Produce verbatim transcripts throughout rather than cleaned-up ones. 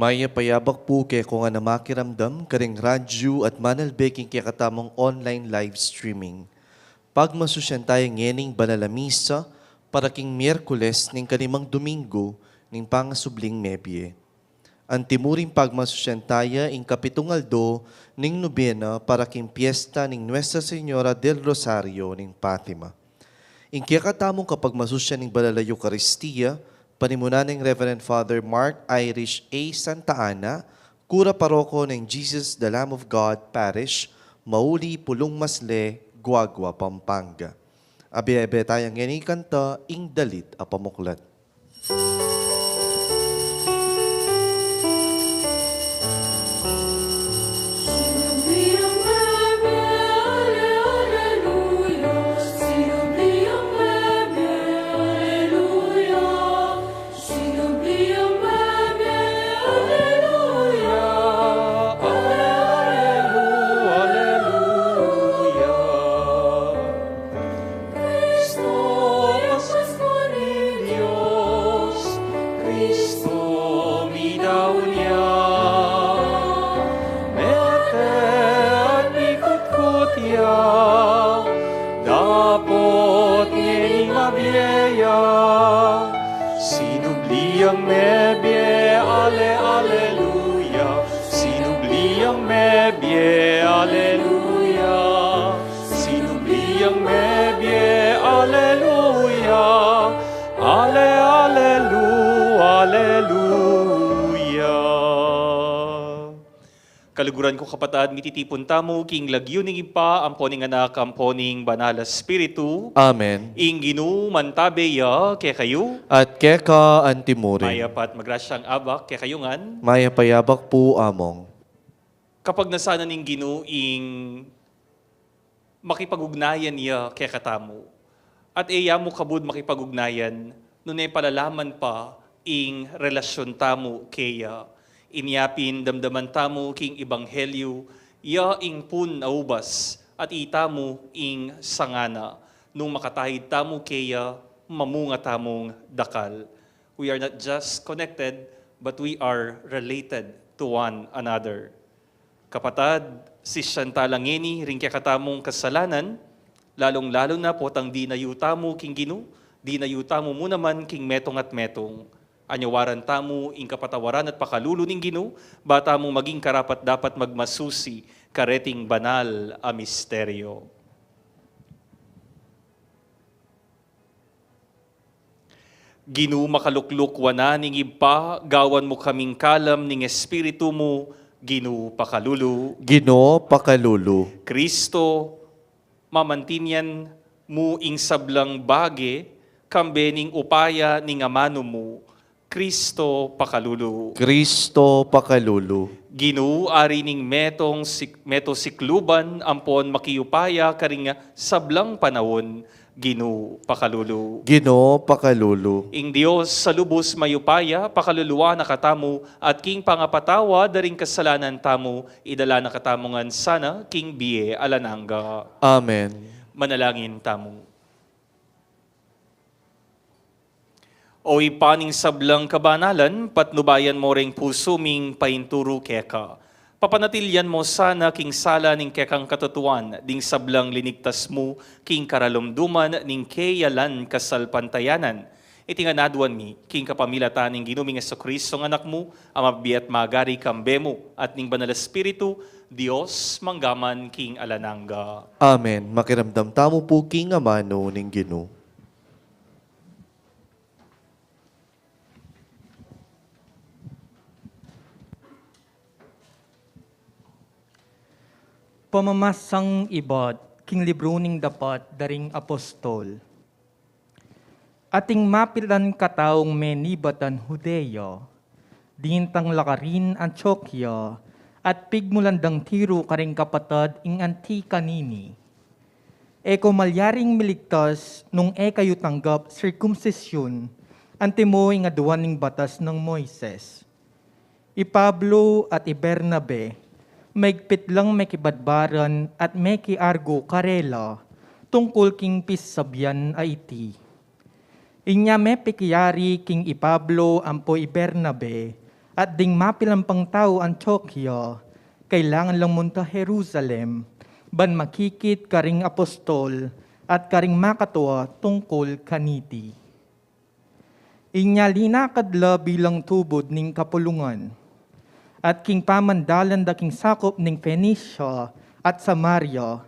Mayap a abak pu kekong ngan a makiramdam karing radyu at manalbe king kekatamung online live streaming. Pagmasusyan taya ngening banal a misa para king Miyerkules ning kalimang Domingo ning pangasubling mebie. Antimurin pagmasusyan taya ing kapitung aldo ning nobena para king piesta ning Nuestra Señora del Rosario ning Fatima. Ing kekatamung kapagmasusyan ning banal a Eukaristia, panimunan neng Reverend Father Mark Irish A. Santa Ana, kura paroko neng Jesus the Lamb of God Parish, Mauli, Pulong Masle, Guagua, Pampanga. Abe-abe taya ngeni kanta ing dalit a pamuklat. Cristo, Pascua ning Dios, Cristo, midaun ya. Mete at mikutkut ya, dapot ngeni mabie ya. Sinubli yang mebie, ale, aleluya. Sinubli yang mebie, aleluya. Sinubli yang mebie, aleluya. Ale, alelu, aleluya. Kaluguran ku, kapatad, mititipun tamu king lagyu ning Ibpa, ampo ning Anak, ampo ning Banal a Espiritu. Amen. Ing Ginu mantabe ya kekayu. At keka antimurin. Mayap at magrasyang abak kekayu ngan. Mayap a abak pu, Among. Kapagnasan na ning Ginu ing makipag-ugnayan ya kekatamu. At e ya mu kabud makipag-ugnayan, nune palalaman pa ing relasyon tamu keya. Inya pin damdaman tamu king ebanghelyu, ya ing pun a ubas, at itamu ing sanga na. Nung makatahid tamu keya, mamunga tamung dakal. We are not just connected, but we are related to one another. Kapatad, sisyan tala ngeni ring kekatamung kasalanan, lalung-lalu na potang dinayu tamu king Ginu, dinayu tamu mu naman king metung at metung. Anyawaran tamu ing kapatawaran at pakalulu ning Ginu, ba tamu maging karapat-dapat magmasusi kareting banal a misteryo. Ginu makalukluk wanan ning Ibpa, gawan mu kaming kalam ning Espiritu mu, Ginu pakalulu. Ginu pakalulu. Kristo, mamantinyan mu ing sablang bage, kambe ning upaya ning amanu mu, Kristo pakalulu. Kristo pakalulu. Ginu, Ari ning metong sik-, meto sikluban, ampon makiupaya karing sablang panaun, Ginu pakalulu. Ginu pakalulu. Ing Dios a lubus mayupaya, pakaluluan na katamu, at king pangapatawad da ring kasalanan tamu, idala na katamu ngan sana king bie alang angga. Amen. Manalangin tamu. O Ibpa ning sablang kabanalan, patnubayan mo ring pusu ming painturu keka. Papanatilian mo sana king sala ning kekang katutuan ding sablang linigtas mu king karalumduman ning keyalan kasalpantayanan. Iti ngan aduan mi king kapamilatan ning Ginu ming Jesucristo nga Anak mu, a mabie at magari kambe mu at ning Banal a Espiritu, Dios, mangga man king alang angga. Amen. Makiramdam tamu pu king amanu ning Ginu. Pamamasang ibat king libru ning Dapat da ring Apostol. Ating mapilan kataung menibatan Judea, dintang la karin Antiokia, at pigmulan dang tiru karing kapatad ing anti kanini. E ko malyaring miligtas nung e kayu tanggap sirkumsisyun, antimo ing aduan ning batas nang Moises. I Pablo at i Bernabe, maigpit lang mekibadbaran at mekiargu karela tungkul king pisasabian a iti. Inya mepikiyari king i Pablo ampo i Bernabe, At ding mapilan pang tau Antiokia, kailangan lang munta Jerusalem, ban makikit karing apostol at karing makatua tungkul kaniti. Inya linakad la bilang tubud ning kapulungan, at king pamandalan da king sakup ning Fenicia at Samaria,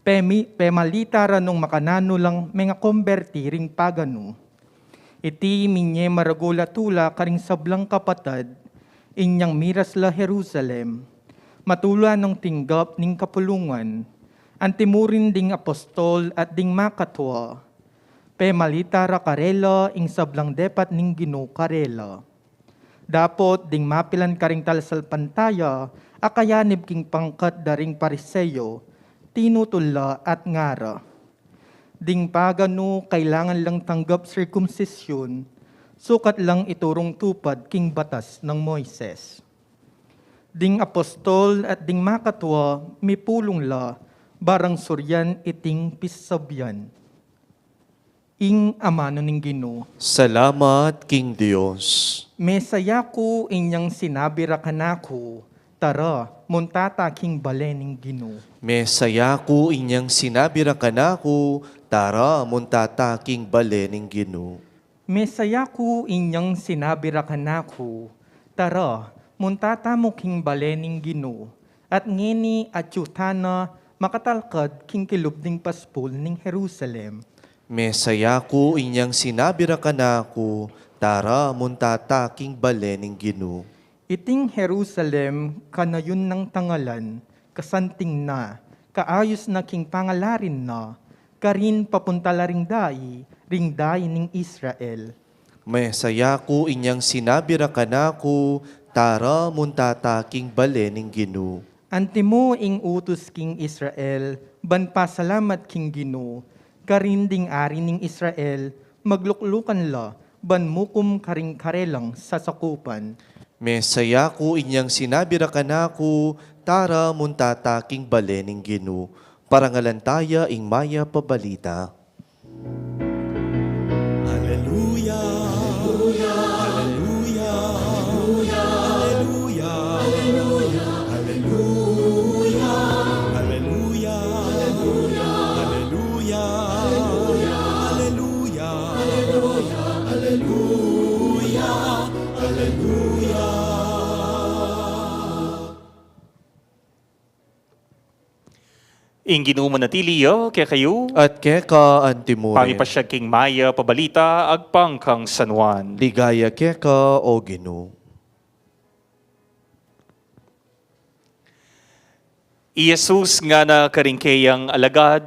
pemi-, pemalita ra nung makananu lang mengakomberti ring paganu. Iti minye maragul a tula karing sablang kapatad, inyang miras la Jerusalem, matula nang tinggap ning kapulungan, antimurin ding apostol at ding makatua, pemalita ra karela ing sablang depat ning Ginu karela. Dapot ding mapilan karing talasalpantaya a kayanib king pangkat da ring Pariseo, tinutul la at ngara, "Ding paganu kailangan lang tanggap sirkumsisyun, sukat lang iturung tupad king batas nang Moises." Ding apostol at ding makatua mipulung la, barang surian iting pisabian. Ing amanu ning Ginu. Salamat king Dios. Mesaya ku inyang sinabi ra kanaku, "Tara, munta ta king bale ning Ginu." Mesaya ku inyang sinabi ra kanaku, "Tara, munta ta king bale ning Ginu." Mesaya ku inyang sinabi ra kanaku, "Tara, munta ta mu king bale ning Ginu." At ngeni atyu tana makatalkad king kilub ning paspul ning Jerusalem. Mesaya ku inyang sinabi ra kanaku, "Tara, munta ta king bale ning Ginu." Iting Jerusalem, kanayun nang tangalan, kasanting na, kaayus na king pangalarin na, karin papunta la ring dai, ring dai ning Israel. Mesaya ku inyang sinabi ra kanaku, "Tara, munta ta king bale ning Ginu." Antimo ing utus king Israel, ban pasalamat king Ginu, karin ding ari ning Israel, magluklukan la, ban mukum karing karelang sasakupan. Mesaya ku inyang sinabi ra kanaku, "Tara, munta ta king bale ning Ginu." Parangalan taya ing mayap a balita. Aleluya, aleluya, aleluya, aleluya, aleluya, aleluya, aleluya, aleluya, aleluya, aleluya. Ing Ginu manatili ya kekayu. At keka antimurin. Pamipasyag king mayap a balita agpang kang San Juan. Ligaya keka, O Ginu. I Jesus ngana karing keyang alagad,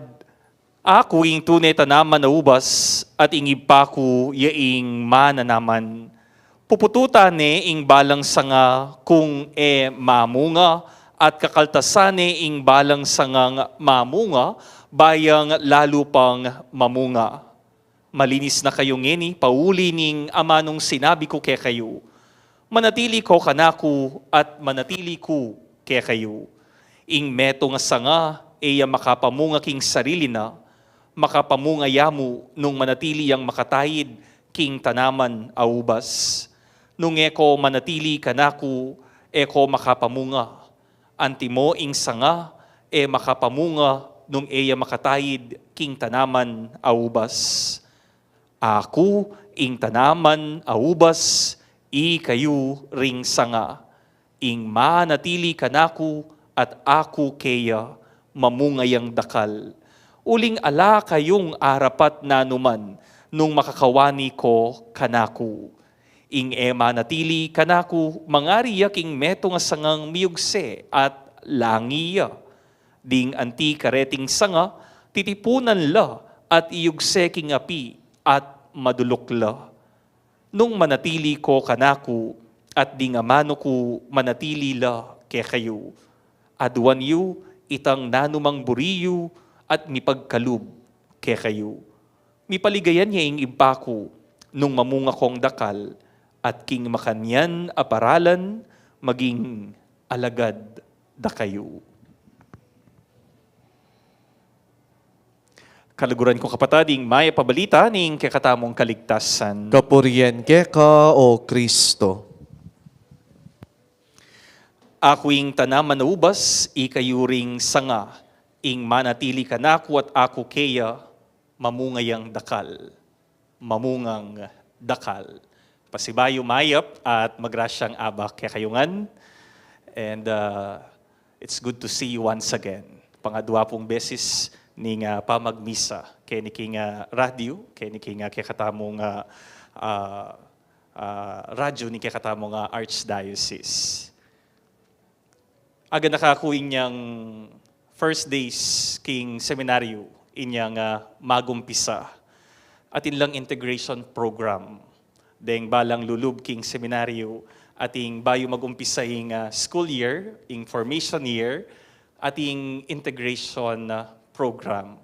"Aku ing tune tanaman a ubas, at ing Ibpa ku ya ing mananaman. Pupututan ne ing balang sanga kung e mamunga, at kakaltasan ne ing balang sangang mamunga, ba yang lalu pang mamunga." Malinis na kayu ngeni pauli ning amanung sinabi ku kekayu. Manatili ko kanaku at manatili ku kekayu. Ing metung a sanga e ya makapamunga king sarili na, makapamunga ya mu nung manatili yang makataid king tanaman a ubas. Nung e ko manatili kanaku, e ko makapamunga. Antimo ing sanga e makapamunga nung e ya makataid king tanaman a ubas. Aku ing tanaman a ubas, ikayu ring sanga. Ing manatili kanaku at aku keya, mamunga yang dakal. Uling ala kayung arapat nanuman nung makakawani ko kanaku. Ing e manatili kanaku, mangari ya king metung a sangang miyugse at langi ya. Ding anti kareting sanga, titipunan la at iyugse king api at maduluk la. Nung manatili ko kanaku, at ding amanu ku manatili la kekayu, aduan yu itang nanumang buri yu at mipagkalub kekayu. Mipaligayan ya ing Ibpa ku nung mamunga kong dakal, at king makanyan a paralan maging alagad da kayu. Kaluguran kong kapatad, ing mayap a balita ning kekatamung kaligtasan. Kapurian keka, O Kristo. Aku ing tanaman a ubas, ikayu ring sanga, ing manatili kanaku at aku keya, mamunga yang dakal. Mamungang dakal. Pasibayu, mayap at magrasyang abak kekayu ngan. And uh, it's good to see you once again. Pangadwa pung beses ning uh, pamagmisa keni king uh, radyo, keni king uh, kekatamung uh, uh, uh, radyo ning kekatamung uh, Archdiocese. Aganaka ku inyang first days king seminaryo, inyang uh, magumpisa. Atin lang integration program. Deng balang lulub king seminaryo, ating bayu magumpisa ing uh, school year, ing formation year, ating integration uh, program.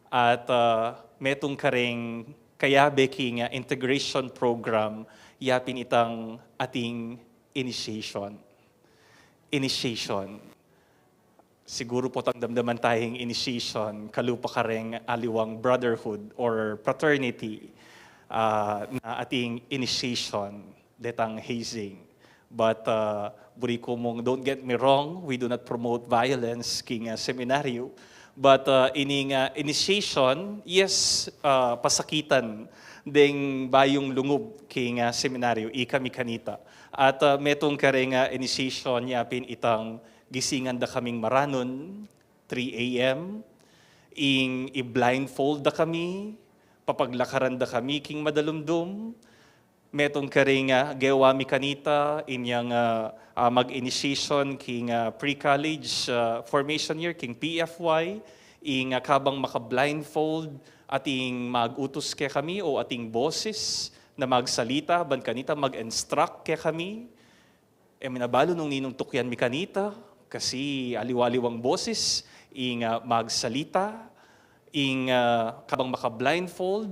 At uh, metung kareng kayabe king uh, integration program, yapin itang ating initiation. Initiation. Siguru potang damdaman tayang initiation, kalupa kareng aliwang brotherhood or fraternity uh, na ating initiation, detang hazing. But uh, buri ku mung, don't get me wrong, we do not promote violence king uh, seminaryo. But uh, ining uh, initiation, yes, uh, pasakitan deng bayung lungub king uh, seminaryo, ikami kanita. At uh, metung kareng uh, initiation, yapin itang gisingan da kaming maranun, three a.m., ing i-blindfold da kami, papaglakaran da kami king madalumdum. Metung kareng uh, gewa mi kanita, inyang uh, uh, mag-initiation king uh, pre-college uh, formation year, king P F Y, ing uh, kabang maka-blindfold, ating mag-utus kekami o ating boses na magsalita, ban kanita mag-instruct kekami. E mi na balu nung ninung tukyan mi kanita, kasi aliwa-aliwang boses, ing uh, magsalita, ing uh, kabang maka-blindfold,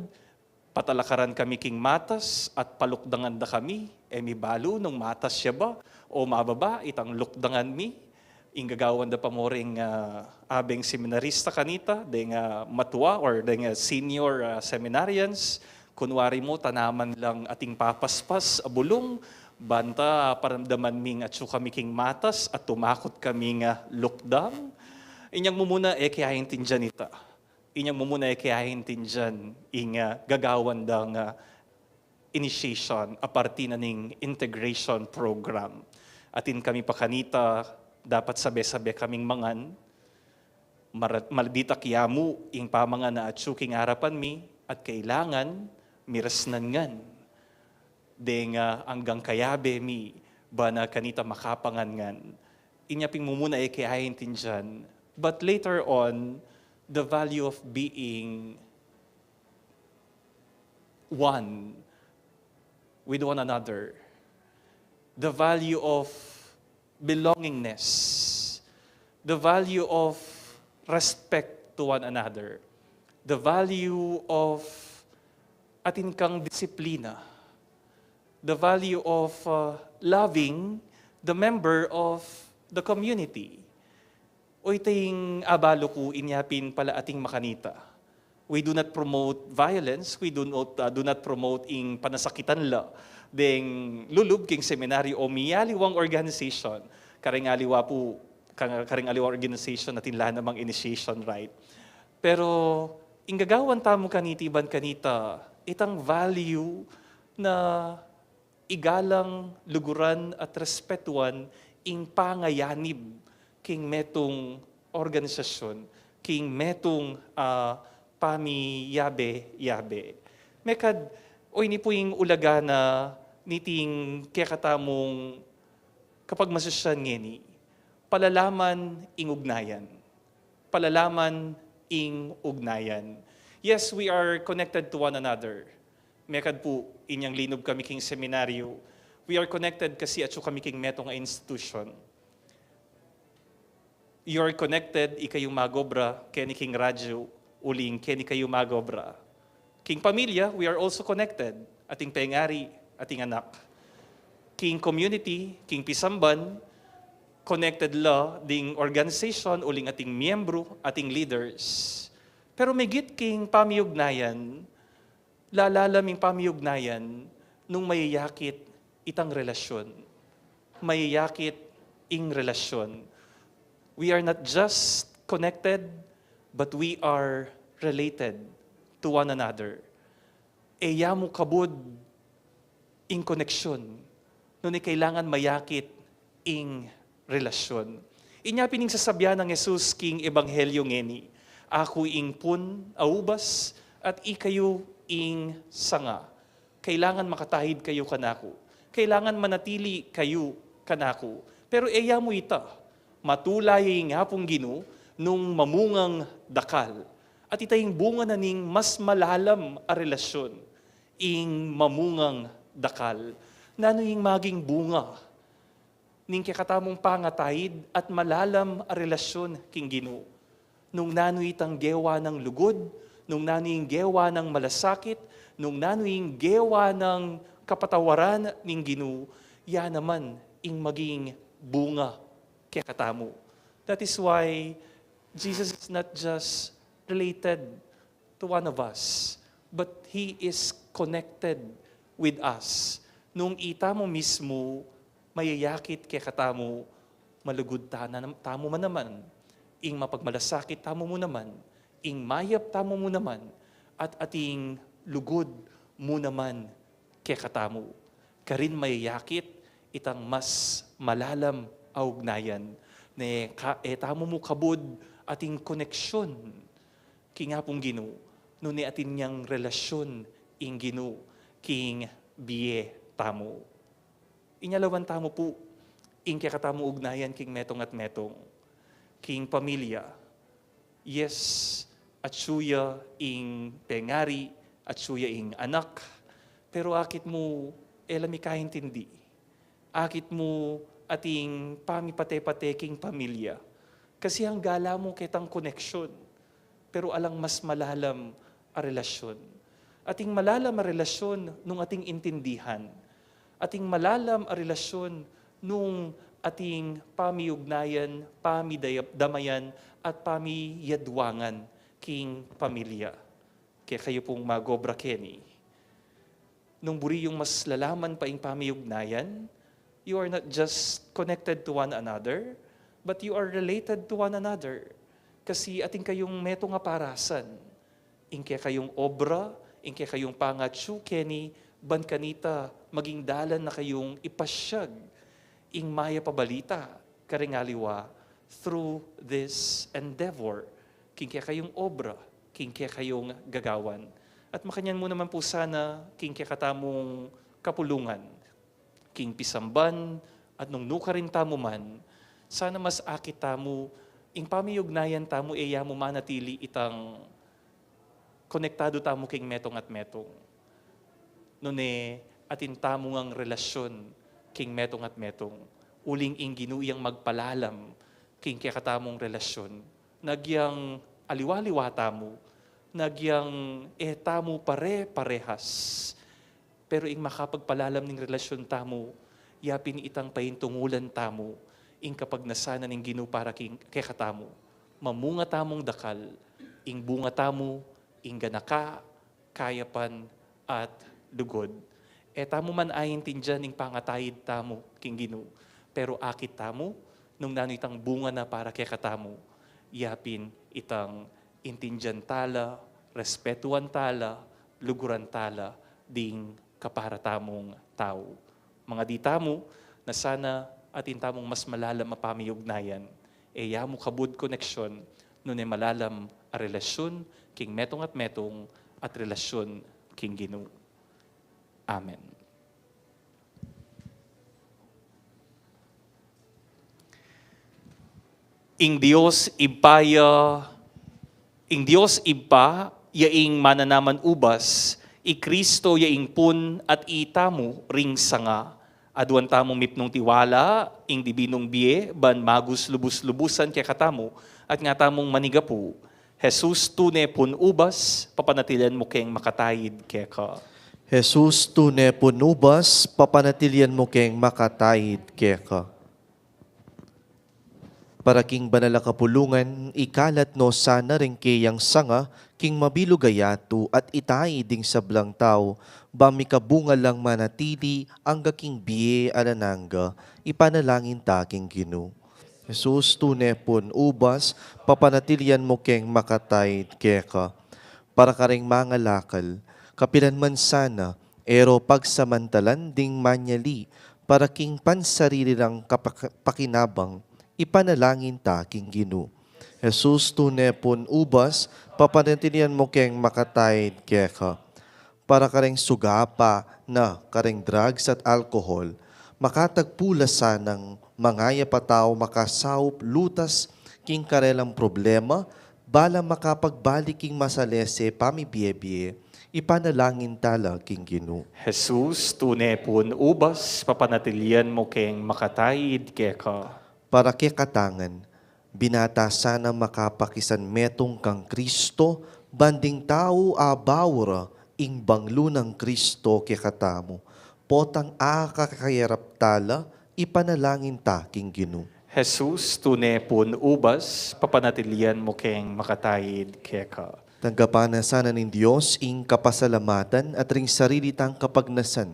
patalakaran kami king matas at palukdangan da kami, e mi balu nung matas ya ba o mababa itang lukdangan mi. Ing gagawan da pa mo ring uh, abeng seminarista kanita, deng uh, matua or deng uh, senior uh, seminarians, kunwari mo, tanaman lang ating papaspas a bulung, banta paramdaman ming atsu kami king matas at tumakut kaming uh, lukdang. Inyang mumuna e ke aintindian ita. Inyang mumuna e ke aintindian ing uh, gagawan dang uh, initiation, a parti na ning integration program. Atin kami pa kanita, dapat sabe-sabe kaming mangan, Mara-, malditak ya mu ing pamangan a atsu king arapan mi, at kailangan mirasnan ngan. Deng uh, anggang kayabe mi, bana kanita makapangan ngan. Inya ping mumuna e ke aintindian. But later on, the value of being one with one another, the value of belongingness, the value of respect to one another, the value of atin kang disiplina, the value of uh, loving the member of the community. O ita ing abalu ku inya pin pala ating makanita. We do not promote violence, we do not, uh, do not promote ing panasakitan la deng lulub king seminaryo o miyaliwang organization. Kareng aliwa pu, ka-, kareng aliwang organization atin la namang initiation, right? Pero ing gagawan tamu kaniti ban kanita, itang value na igalang, luguran at respetuan ing pangayanib king metung organisasyon, king metung uh, pamiyabe-yabe. Mekad, o ini pu ing ulaga na niting kekatamung kapagmasusyan ngeni, palalaman ing ugnayan. Palalaman ing ugnayan. Yes, we are connected to one another. Mekad pu, inyang linub kami king seminaryo, we are connected kasi atsu kami king metung a institution. You are connected, ikayu magobra, keni king radyo, uling keni kayu magobra. King pamilya, we are also connected. Ating pengari, ating anak. King community, king pisamban, connected la ding organization, uling ating miyembru, ating leaders. Pero migit king pamiugnayan, lalalam ing pamiugnayan nung mayayakit itang relasyon, mayayakit ing relasyon. We are not just connected, but we are related to one another. E ya mu kabud ing koneksyon, nune kailangan mayakit ing relasyon. Inya pin ing sasabyan nang Jesus king Ebanghelyo ngeni, "Aku ing pun a ubas, at ikayu ing sanga. Kailangan makatahid kayu kanaku. Kailangan manatili kayu kanaku. Pero e ya mu ita, matula ya ing Apung Ginu nung mamungang dakal. At ita ing bunga na ning mas malalam a relasyon, ing mamungang dakal." Nanu ing maging bunga ning kekatamung pangatahid at malalam a relasyon king Ginu? Nung nanu itang gewa nang lugud, nung nanu ing gewa nang malasakit, nung nanu ing gewa nang kapatawaran ning Ginu, ya naman ing maging bunga kekatamu. That is why Jesus is not just related to one of us, but He is connected with us. Nung itamu mismu mayayakit kekatamu, malugud ta-, na-, tamu man naman, ing mapagmalasakit tamu mu naman, ing mayap tamu mu naman, at ating lugud mu naman kekatamu. Karin mayayakit itang mas malalam a ugnayan. Ne ka-, e tamu mu kabud ating koneksyon king Apung Ginu, nune atin yang relasyon ing Ginu king bie tamu. Inyalawan tamu pu ing kekatamung ugnayan king metung at metung, king pamilya. Yes, atsu ya ing pengari, atsu ya ing anak, pero akit mu e la mikaintindi. Akit mu ating pamipate-pate king pamilya. Kasi anggala mu ketang koneksyon, pero alang mas malalam a relasyon. Ating malalam a relasyon nung ating intindihan. Ating malalam a relasyon nung ating pamiugnayan, pamidayap-, damayan, at pamiyadwangan king pamilya. Kekayu pung mag-obra keni, nung buri yung mas lalaman pa ing pamiugnayan, you are not just connected to one another, but you are related to one another. Kasi atin kayung metung a parasan. Ing kekayung obra, ing kekayung pangatsu keni, ban kanita maging dalan na kayung ipasyag ing mayap a balita karing aliwa through this endeavor, king kekayung obra, king kekayung gagawan. At makanyan mu naman pu sana king kekatamung kapulungan, king pisamban, at nung nukarin tamu man, sana mas akit tamu, ing pamiugnayan tamu e ya mu manatili itang konektadu tamu king metung at metung. Nune atin tamu ngang relasyon king metung at metung. Uling ing Ginu yang magpalalam king kekatamung relasyon. Nagyang aliwa-liwa tamu, nagyang e tamu pare-parehas. Pero ing makapagpalalam ning relasyon tamu, ya pin itang paintungulan tamu ing kapagnasan na ning Ginu para king kekatamu. Mamunga tamung dakal, ing bunga tamu, ing ganaka, kayapan, at lugud. E tamu man aintindian ing pangatahid tamu king Ginu, pero akit tamu nung nanu itang bunga na para kekatamu, ya pin itang intindian tala, respetuan tala, luguran tala ding kapara tamung tau. Mangadi tamu na sana atin tamung mas malalam a pamiugnayan. E ya mu kabud koneksyon, nune malalam a relasyon king metung at metung at relasyon king Ginu. Amen. Ing Dios Ibpa ya, ing Dios Ibpa ya ing mananaman ubas, i Kristo ya ing pun at itamu ring sanga. Aduan tamung mipnung tiwala ing dibinung bie ban magus lubus-lubusan kekatamu at nga tamung manigapu. Jesus, tune pun ubas, papanatilian mu keng makatahid keka. Jesus, tune pun ubas, papanatilian mu keng makatahid keka. Para king banal a kapulungan, ikalat no sana ring keyang sanga king mabilug a yatu at itai ding sablang tau, ba mikabunga lang manatili angga king bie alang angga. Ipanalangin ta king Ginu. Jesus, tune pun ubas, papanatilian mu keng makataid keka. Para karing mangalakal, kapilan man sana, e ro pagsamantalan ding manyali para king pansarili rang kapak-, pakinabang, ipanalangin ta king Ginu. Jesus, tune pun ubas, papanatilian mu keng makataid keka. Para karing sugapa na karing drugs at alcohol, makatagpu la sanang mangayap a tau makasaup lutas king karelang problema, bala makapagbalik king masalese pamibie-bie, ipanalangin ta la king Ginu. Jesus, tune pun ubas, papanatilian mu keng makataid keka. Para kekatang ngan, binata sana makapakisanmetung kang Kristo, ban ding tau abaur ing banglu nang Kristo kekatamu. Potang akakayarap ta la, ipanalangin ta king Ginu. Jesus, tune pun ubas, papanatilian mu keng makataid keka. Tanggapan na sana ning Dios ing kapasalamatan at ring sarili tang kapagnasan,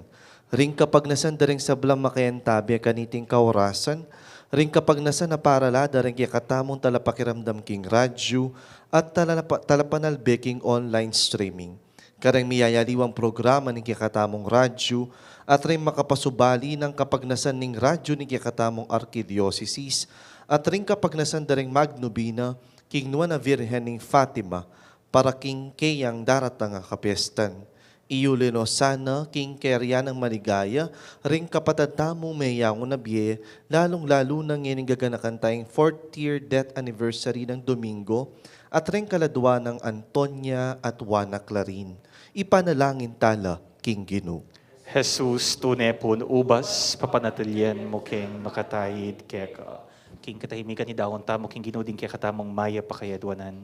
ring kapagnasan da ring sablang makayantabe kaniting kaorasan, ring kapagnasan a parala da ring kekatamung talapakiramdam king radyu at talapa-, talapanalbe king online streaming. Kareng miyayaliwang programa ning kekatamung radyu, at ring makapasubali nang kapagnasan ning radyu ning kekatamung arkidiosesis, at ring kapagnasan da ring magnobina king Nuan a Virgen ning Fatima, para king keyang daratang a kapestan. Iyuli no sana king kayarian nang maligaya ring kapatad tamung meyangu na bie, lalung-lalu na ngening gaganakan tayang fortieth death anniversary nang Domingo, at ring kaladwa nang Antonia at Juana Clarin. Ipanalangin ta la king Ginu. Jesus, tune pun ubas, papanatilian mu keng makataid keka. King katahimikan idaun tamu king Ginu ding kekatamung mayap a kayadwanan.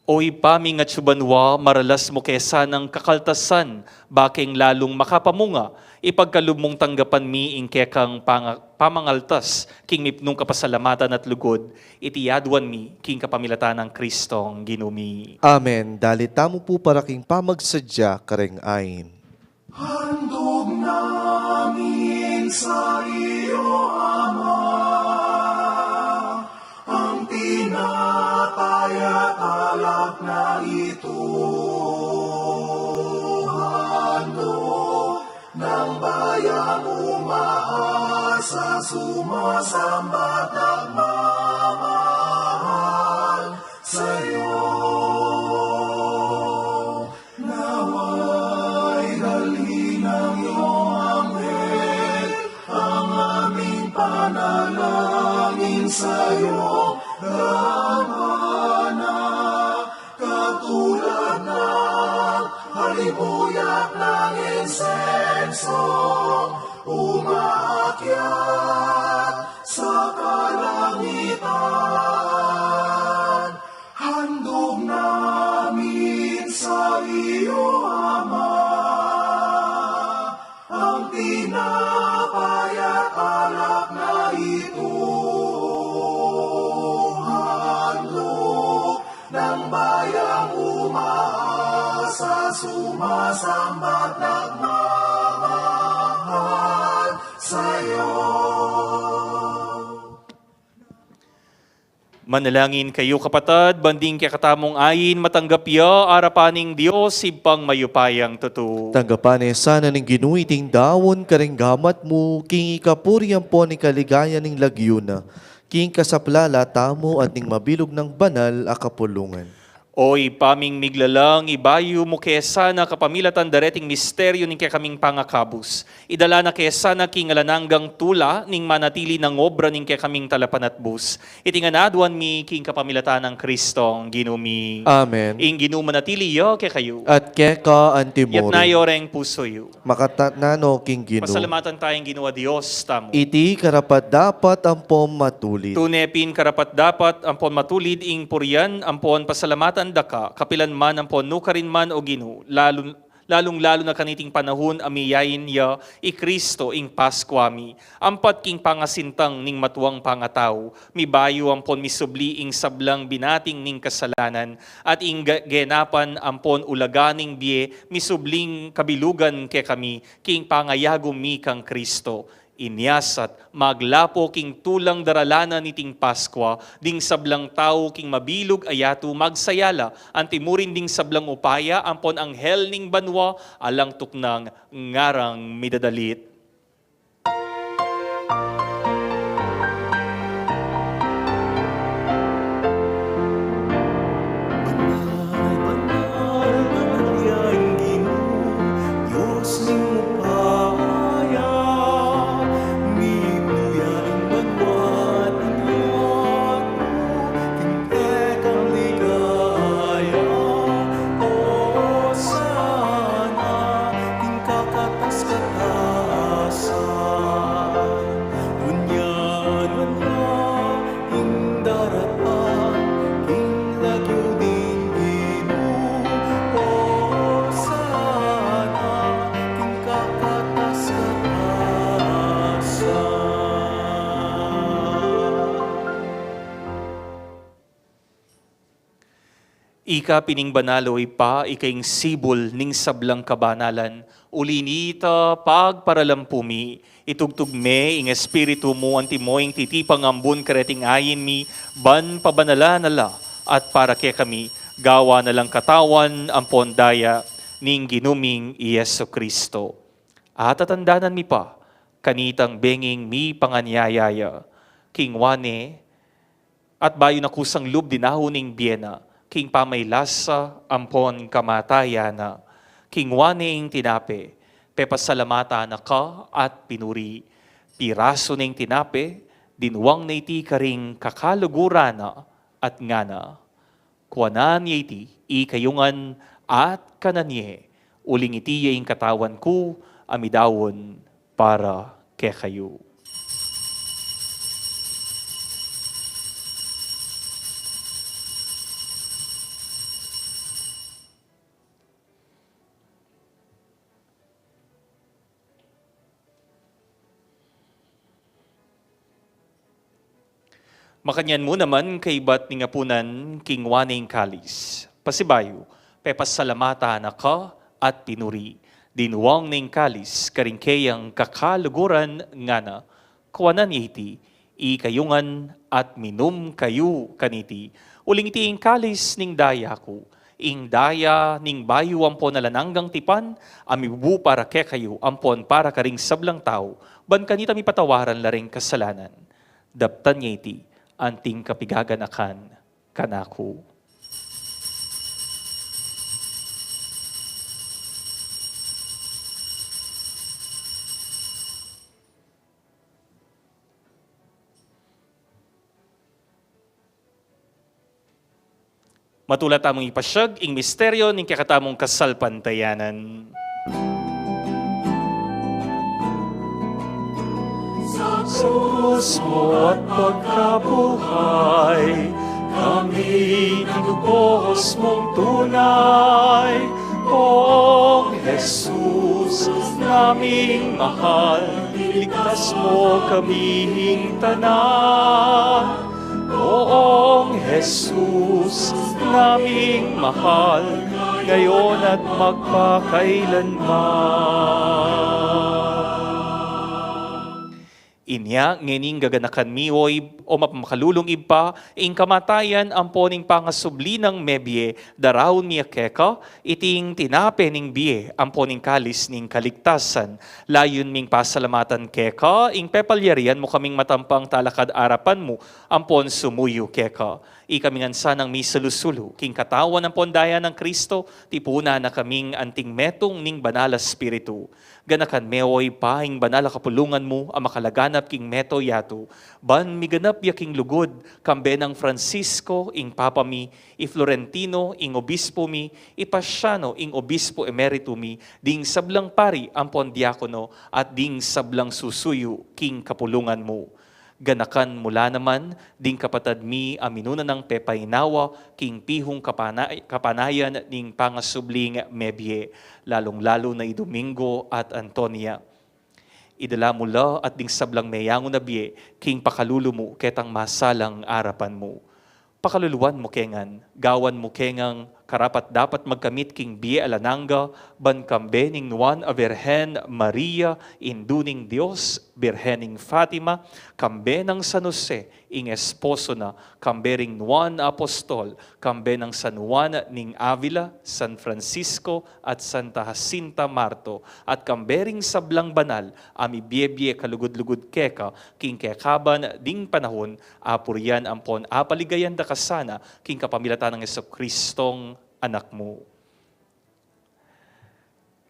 O Ibpa ming atsu banua, maralas mu ke sanang kakaltasan, bakeng lalung makapamunga, ipagkalub mung tanggapan mi ing kekang panga-, pamangaltas, king mipnung kapasalamatan at lugud, iti adwan mi, king kapamilatan nang Kristong Ginu mi. Amen. Dalit tamu pu para king pamagsadya kareng ain. Handog namin sa iyo, Ama, ang tinapay at alak na ito. Handog ng bayang umaasa, sumasamba't nagmamahal sa iyo. Nawa'y dalhin ng iyong anghel ang aming panalangin sa iyo, Ama, na katulad ng halimuyak ng insenso umaakyat sa kalangitan. Handog namin sa iyo, Ama, ang tinapay at alak na ito. Handog ng bayang umaasa, sumasamba't nagmamahal sa iyo. Manalangin kayu, kapatad, ban ding kekatamung ain matanggap ya arapan ning Dios Ibpang mayupayang tutu. Tanggapan ne sana ning Ginu iting daun karing gamat mu, king ikapuri ampon ikaligaya ning lagyu na, king kasaplala tamu at ning mabilug nang banal a kapulungan. O Ibpa ming miglalang, ibayu mu ke sana kapamilatan dareting misteryu ning kekaming pangakabus, idala na ke sana king alang anggang tula ning manatili nang obra ning kekaming talapanatbus. Iti ngan aduan mi king kapamilatan nang Kristong Ginu mi. Amen. Ing Ginu manatili ya kekayu. At keka antimurin. Itas yu reng pusu yu. Makatatnan no king Ginu. Pasalamatan taya ing Ginu a Dios tamu. Iti karapat-dapat ampon matulid. Tune pin karapat-dapat ampon matulid ing purian ampon pasalamatan daka, kapilan man ampon nukarin man, O Ginu, lalu, lalung-lalu na kaniting panahun a miyayain ya i Kristo ing Paskwa mi. Ampat king pangasintang ning matuang pangatau, mibayu ampon misubli ing sablang binating ning kasalanan, at ing ga-, genapan ampon ulaga ning bie misubling kabilugan kekami king pangayagum mi kang Kristo. Inyasat, maglapo king tulang daralanan niting Paskwa, ding sablang tau king mabilug a yatu magsaya la, antimurin ding sablang upaya ampon anghel ning banua, alang tuknang ngarang midadalit. Banal, banal, banal ya ing Ginu, Dios ning upaya, mibuya ing banua at ing yatu, king kekang ligaya. Osana, king kakatas-katasan. Nune, nune, ing darapan king lagyu ning Ginu. Osana, king kakatas-katasan. Ika pin ing banal, o Ibpa, ika ing sibul ning sablang kabanalan. Uli nita, pagparalampu mi, itugtug me ing Espiritu mu antimo ing titipang ambun kareting ain mi, ban pabanalan na la at para kekami gawan na lang katawan ampon daya ning Ginu ming i Jesu Kristo. At tatandanan mi pa kanitang benging mipanganyaya ya, king wa ne at bayu na kusang lub dinahun ing bie na, king pamaylasa ampon kamatayan na, king wa ne ing tinape, pepasalamatan na ka at pinuri, pirasu ne ing tinape, dinwang na iti karing kakaluguran na, at ngana: Kuanan ye iti, ikayu ngan, at kanan ye, uling iti ya ing katawan ku a midaun para kekayu. Makanyan mu naman kaybat ning apunan, kinua ne ing kalis. Pasibayu, pepasalamatan na ka at pinuri. Dinwang ne ing kalis karing keyang kakaluguran, ngana: Kuanan ye iti, ikayu ngan at minum kayu kaniti. Uling iti ing kalis ning daya ku, ing daya ning bayu ampon alang anggang tipan, a mibubu para kekayu ampon para karing sablang tau, ban kanita mipatawaran la ring kasalanan. Daptan ye iti anting kapigaganakan kanaku. Matula tamung ipasiag ing misteryo ning kekatamung kasalpantayanan. Sa krus mu at pagkabuhay, kami tinubos mung tunay. Poong Jesus naming mahal, iligtas mo kaming tanan. Poong Jesus naming mahal, ngayon at magpakailanman. Inya, ngening gaganakan mi, o Ib-, o mapamakalulung Ibpa, ing kamatayan ampon ing pangasubli nang mebie, daraun mi keka iting tinape ning bie ampon ing kalis ning kaligtasan. Layun ming pasalamatan keka ing pepalyarian mu kaming matampang talakad arapan mu ampon sumuyu keka. Ikami ngan sanang misulu-sulu king katawan ampon daya nang Kristo, tipunan na kaming anting metung ning Banal a Espiritu. Ganakan me, o Ibpa, ing banal a kapulungan mu a makalaganap king meto yatu, ban miganap ya king lugud, kambe nang Francisco, ing Papa mi, i Florentino, ing Obispo mi, i Paciano, ing Obispo Emerito mi, ding sablang pari ampon diakono, at ding sablang susuyu king kapulungan mu. Ganakan mu la naman ding kapatad mi a minuna nang pepainawa king pihung kapana-, kapanayan ning pangasubling mebie, lalung-lalu na i Domingo at Antonia. Idala mu la at ding sablang meyangu na bie king pakalulu mu ketang masalang arapan mu. Pakaluluan mu ke ngan, gawan mu ke ngang karapat-dapat magkamit king bie alang angga, ban kambe ning Nuan a Birhen Maria, Indu ning Dios, Birhen ning Fatima, kambe nang San Jose, ing esposo na, kambe ring Nuan a Apostol, kambe nang San Juan ning Avila, San Francisco, at Santa Jacinta Marto, at kambe ring sablang banal a mibie-bie kalugud-lugud keka, king kekaban ding panahun, apurian ampon apaligayan da ka sana, king kapamilatan nang Jesucristong Anak mu.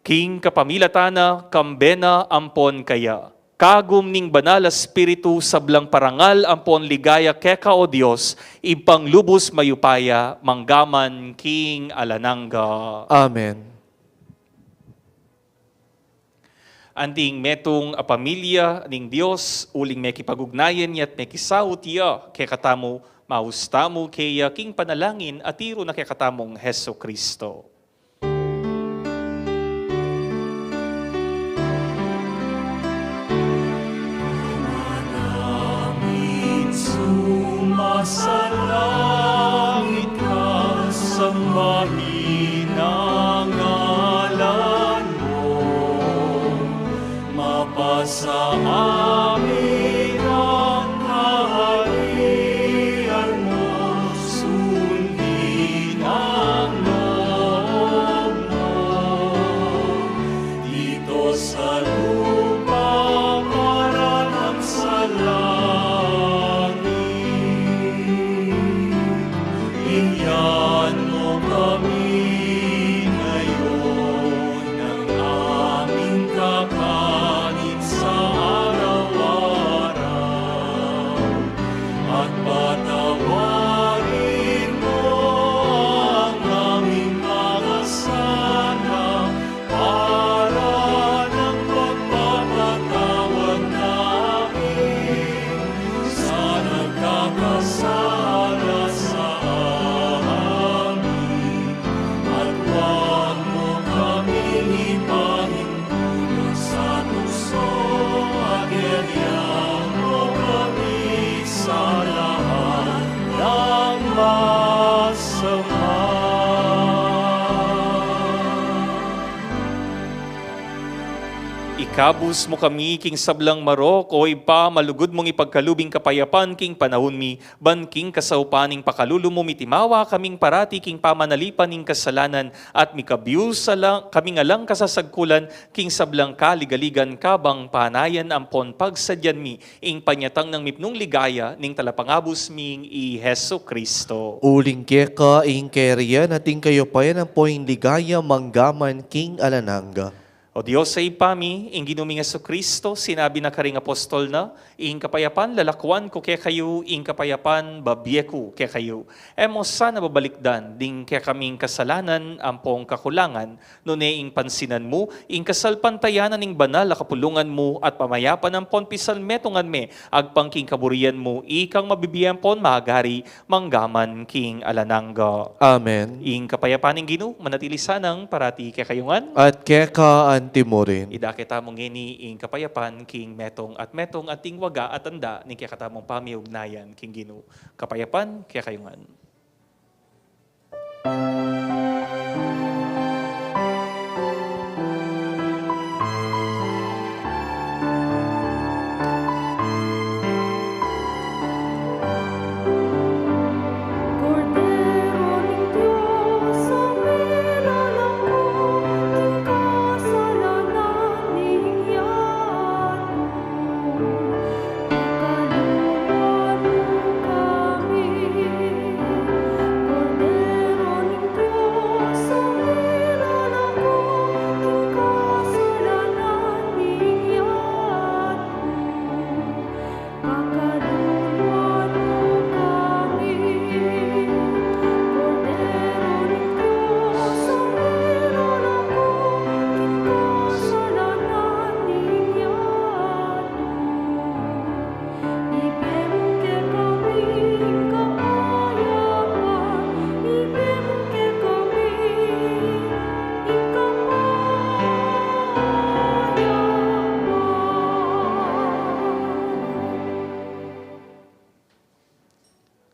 King kapamilatan na, kambe na ampon kaya, kagum ning Banal a Espiritu, sablang parangal ampon ligaya keka, o Dios, Ibpang lubus mayupaya, manggaman king alang angga. Amen. Anting metung a pamilya ning Dios, uling mekipag-ugnayan ya at mekisaut ya kekatamu, maus tamu keya king panalangin a tiru na kekatamung Jesucristo. Manamin sumasalangit ka, sambahin ang ngalan mo. Mapasa amin ang kaharian mo, sundin ang loob mo, dito sa lupa para nang sa langit. Bigyan mo kami ngayon ng aming kakanin sa araw-araw, at patawarin mo ang aming mga sala, para ng pagpapatawad namin sa nagkakasala sa amin, at huwag mo kaming ipahintulot sa tukso, at iligtas mo kami sa lahat ng masama. Ikabus mu kami king sablang marok, o Ibpa, malugud mung ipagkalub ing kapayapan king panahun mi, ban king kasaupan ning pakalulu mu mitimawa kaming parati king pamanalipan ning kasalanan, at mikabius alang, kaming alang kasasagkulan king sablang kaligaligan kabang panayan ampon pagsadyan mi ing panyatang nang mipnung ligaya ning Talapangabus ming i Jesucristo. Uling keka ing kayarian at ing kayupayan ampo ing ligaya manggaman king alang angga. O Dios a Ibpa mi, ing Ginu ming Jesucristo, sinabi na karing apostol na, ing kapayapan lalakwan ku kekayu, ing kapayapan babie ku kekayu. E mu sana babalikdan ding kekaming kasalanan ampong kakulangan, nune ing pansinan mu ing kasalpantayanan ning banal a kapulungan mu at pamayapan ampon pisalmetungan me agpang king kaburian mu, ikang mabibie ampon magari manggaman king alang angga. Amen. Ing kapayapan ning Ginu manatili sanang parati kekayu ngan. At keka anti mu rin. Idake tamu ngeni ing kapayapan king metung at metung, anting waga at tanda ning kekatamung pamiugnayan king Ginu. Kapayapan kekayu ngan.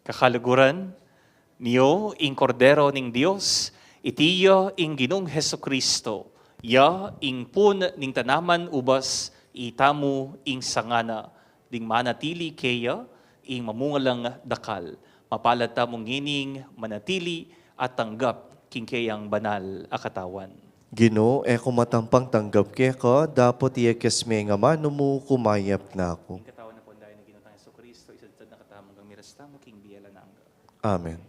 Kakaluguran, niyo ing Kordero ning Dios, iti ya ing Ginung Jesucristo, ya ing pun ning tanaman ubas, itamu ing sanga na, ding manatili keya ing mamunga lang dakal. Mapalad tamu ngening manatili at tanggap king keyang banal a katawan. Ginu, e ku matampang tanggap keka, dapot iyakes me ing amanu mu, kumayap na ku. Ing katawan ampon daya ning Ginu tang Jesucristo, isadsad na katamu, anggang miras tamu king bie alang angga. Amen.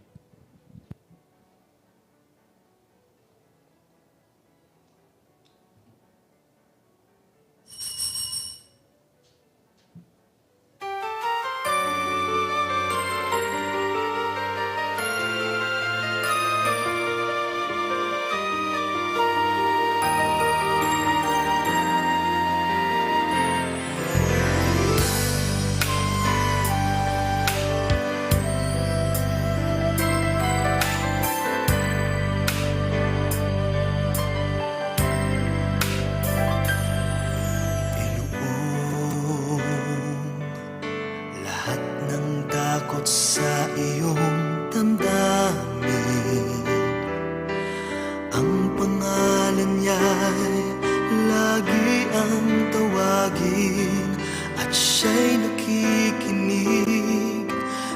Iluong, lahat ng takot sa iyong damdamin. Ang pangalan niya'y lagi ang tawagin, at siya'y nakikinig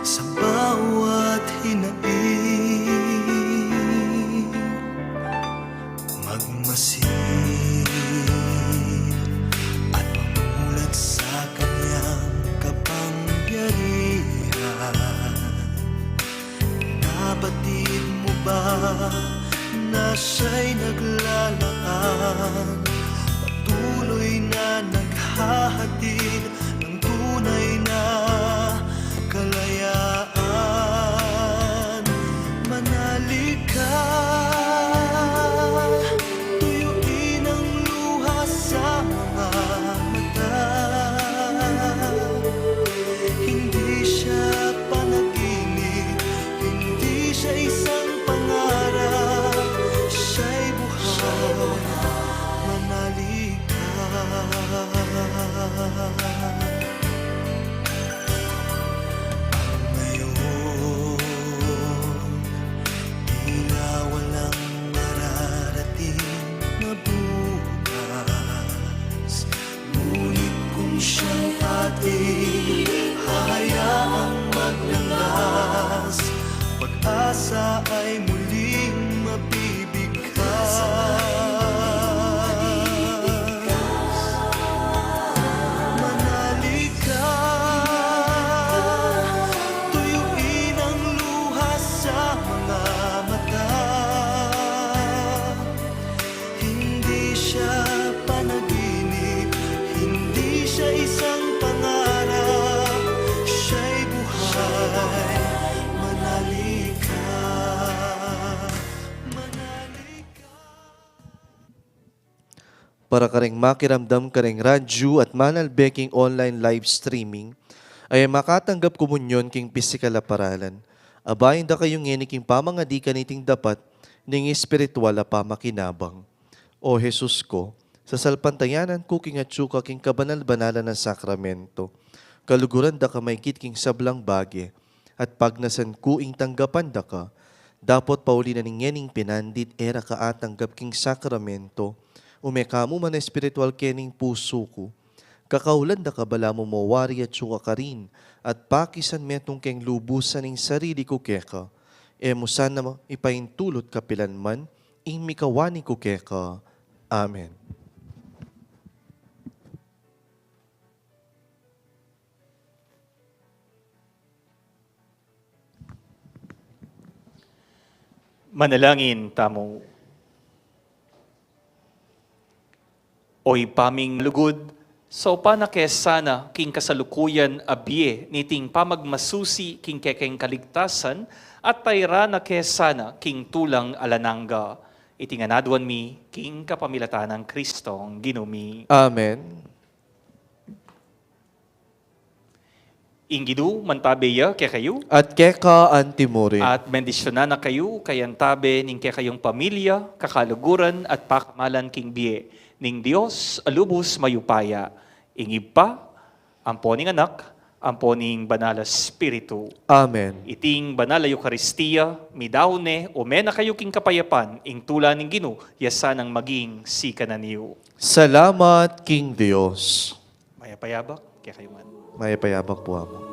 sa bawat hinaing. Magmasid at mamulat sa kanyang kapangyarihan. Nabatid mo ba na siya'y naglalaan, patuloy na naghahatid ng tunay na kalayaan? Manalig ka, tuyuin ang luha sa mga mata. Hindi siya panaginip, hindi siya isang pangarap, siya'y buhay. Manalig ka. Ang ngayon, tila walang mararating na bukas. Ngunit kung siyang ating hahayaang maglandas, pag-asa ay muling mabibigkas. Manalig ka, tuyuin ang luha sa mga mata. Hindi siya panaginip, hindi siya isang pangarap, siya'y buhay. Manalig ka, manalig ka. Para kareng makiramdam kareng radyu at manalbe king online live streaming, ay makatanggap komunyon king pisikal a paralan. Abayan da kayu ngeni king pamangadi kaniting dapat ning espiritual a pamakinabang. O Jesus ko, sasalpantayanan ku king atsu ka king kabanal-banalan a sakramento. Kaluguran da ka maigit king sablang bage, at pagnasan ku ing tanggapan da ka, dapot pauli na ning ngening pinandit e ra ka atanggap king sakramento, ume ka mu man espiritual kening pusu ku. Kakaulan da ka balamu mo wari atsu ka karin, at pakisan metung keng lubusan ing sarili ku keka. E mu sana ipaintulut kapilan man ing mikawani ku keka. Amen. Manalangin tamu. O Ibpa ming malugud, saupan na ke sana king kasalukuyan a bie niting pamagmasusi king kekeng kaligtasan, at tayran na ke sana king tulang alang angga. Iti ngan aduan mi king kapamilatan nang Kristong Ginu mi. Amen. Ing Ginu mantabe ya kekayu. At keka anti mu rin. At bendisyunan na kayu kayang tabe ning kekayung pamilya, kakaluguran, at pakamalan king bie ning Dios a lubus mayupaya, ing Ibpa, ampo ning Anak, ampo ning Banal a Espiritu. Amen. Iting Banal a Eukaristia, midaun ne, ume na kayu king kapayapan, ing tula ning Ginu, ya sanang maging sikanan yu. Salamat king Dios. Mayap a abak kekayu ngan. Mayap a abak pu, Amu.